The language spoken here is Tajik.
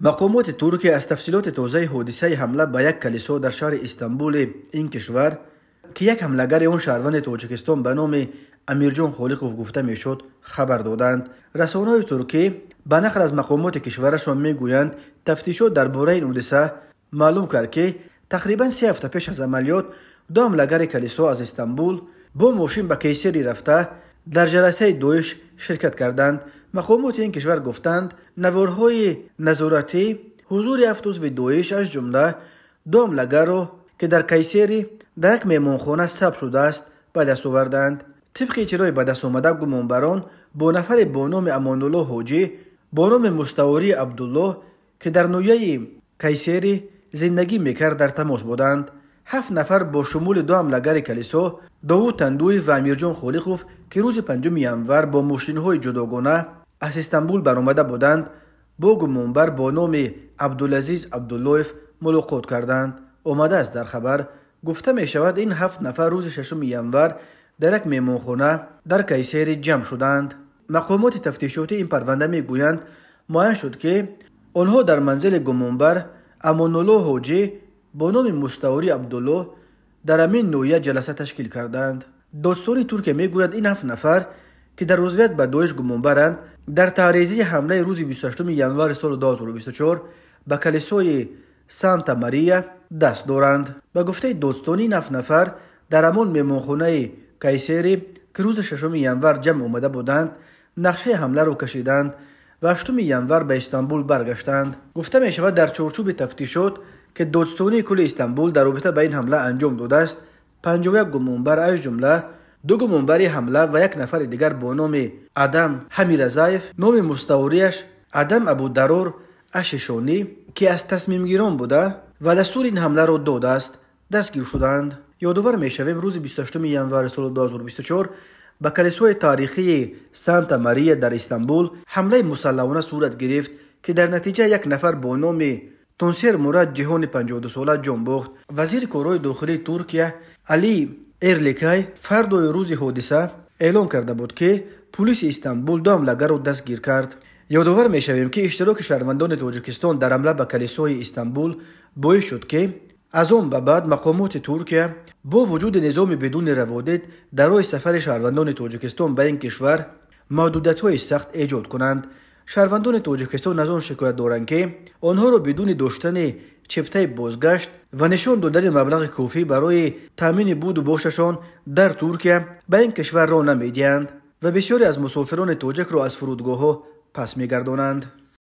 Мақомоти Туркия аз тафсилоти тозаи ҳодисаи ҳамла ба як калисо дар шаҳри Истанбули ин кишвар, ки як ҳамлагари он шаҳрванди Тоҷикистон ба номи Амирҷон Холиқов гуфта мешуд, хабар доданд. Расонаҳои туркӣ ба нақл аз мақомоти кишварашон мегӯянд, тафтишот дар бораи ин ҳодиса маълум кард, ки тақрибан 3 ҳафта пеш аз амалиёт ду ҳамлагари калисо аз Истанбул бо мошин ба Кейсери рафта дар ҷаласаи Доиш ширкат карданд. Мақомоти ин кишвар гуфтанд, наворҳои назоратӣ ҳузури ҳафт узви Доиш, аз ҷумла ду ҳамлагарро, ки дар Кайсери дар як меҳмонхона сабт шудааст, ба даст оварданд. Тибқи иттилои ба даст омада, гумонбарон бо нафаре бо номи Амонуллоҳ Ҳоҷӣ бо номи муставории Абдуллоҳ, ки дар ноҳияи Кайсери зиндагӣ мекард, дар тамос буданд. 7 нафар бо шумули ду ҳамлагари калисо Довуд Тандуев ва Амирҷон Холиқов, ки рӯзи 5 январ бо мошинҳои ҷудогона аз Истанбул баромада буданд, бо гумонбар бо номи Абдулазиз Абдуллоев мулоқот карданд. Омадааст дар хабар. Гуфта мешавад, ин 7 нафар рӯзи 6 январ дар як меҳмонхона дар Кайсери ҷамъ шуданд. Мақомоти тафтишотии ин парванда мегӯянд, муайян шуд, ки онҳо дар манзили гумонбар Амонуллоҳ Ҳоҷӣ бо номи муставорӣ Абдуллоҳ дар ҳамин ноҳия ҷаласа ташкил карданд. Додситонии Туркия мегӯяд, ин 7 нафар, ки дар узвият ба Доиш гумонбаранд, дар таъризии ҳамлаи рӯзи 28 январи соли 2024 ба калисои Санта Мария даст доранд. Ба гуфтаи додситонӣ, ин 7 нафар дар ҳамон меҳмонхонаи Кайсери, ки рӯзи 6 январ ҷамъ омада буданд, нақшаи ҳамларо кашиданд ва 8 январ ба Истанбул баргаштанд. Гуфта мешавад, дар чорчӯби тафтишот, ки додситонии кулли Истанбул дар робита ба ин ҳамла анҷом додааст, 51 гумонбар, аз ҷумла ду гумонбари ҳамла ва як нафари дигар бо номи Адам Ҳамиразаев, номи муставориаш Адам Абударор Ашишонӣ, ки аз тасмимгирон буда ва дастури ин ҳамларо додааст, дастгир шуданд. Ёдовар мешавем, рӯзи 28 январи соли 2024 ба калисои таърихии Санта Мария дар Истанбул ҳамлаи мусаллаҳона сурат гирифт, ки дар натиҷа як нафар бо номи Тунсер Мурад Ҷиҳони 52сола ҷон бохт. Вазири корҳои дохилии Туркия Али Эрликай фардои рӯзи ҳодиса эълон карда буд, ки пулиси Истанбул ду ҳамлагарро дастгир кард. Ёдовар мешавем, ки иштироки шаҳрвандони Тоҷикистон дар ҳамла ба калисои Истанбул боис шуд, ки аз он ба баъд мақомоти Туркия бо вуҷуди низоми бидуни раводид дар роҳи сафари шаҳрвандони Тоҷикистон ба ин кишвар маҳдудиятҳои сахт эҷод кунанд. Шаҳрвандони Тоҷикистон аз он шикоят доранд, ки онҳоро бидуни доштани чиптаи бозгашт ва нишон додани маблағи кофӣ барои таъмини буду бошашон дар Туркия ба ин кишвар роҳ намедиҳанд ва бисёре аз мусофирони тоҷикро аз фурудгоҳҳо пас мегардонанд.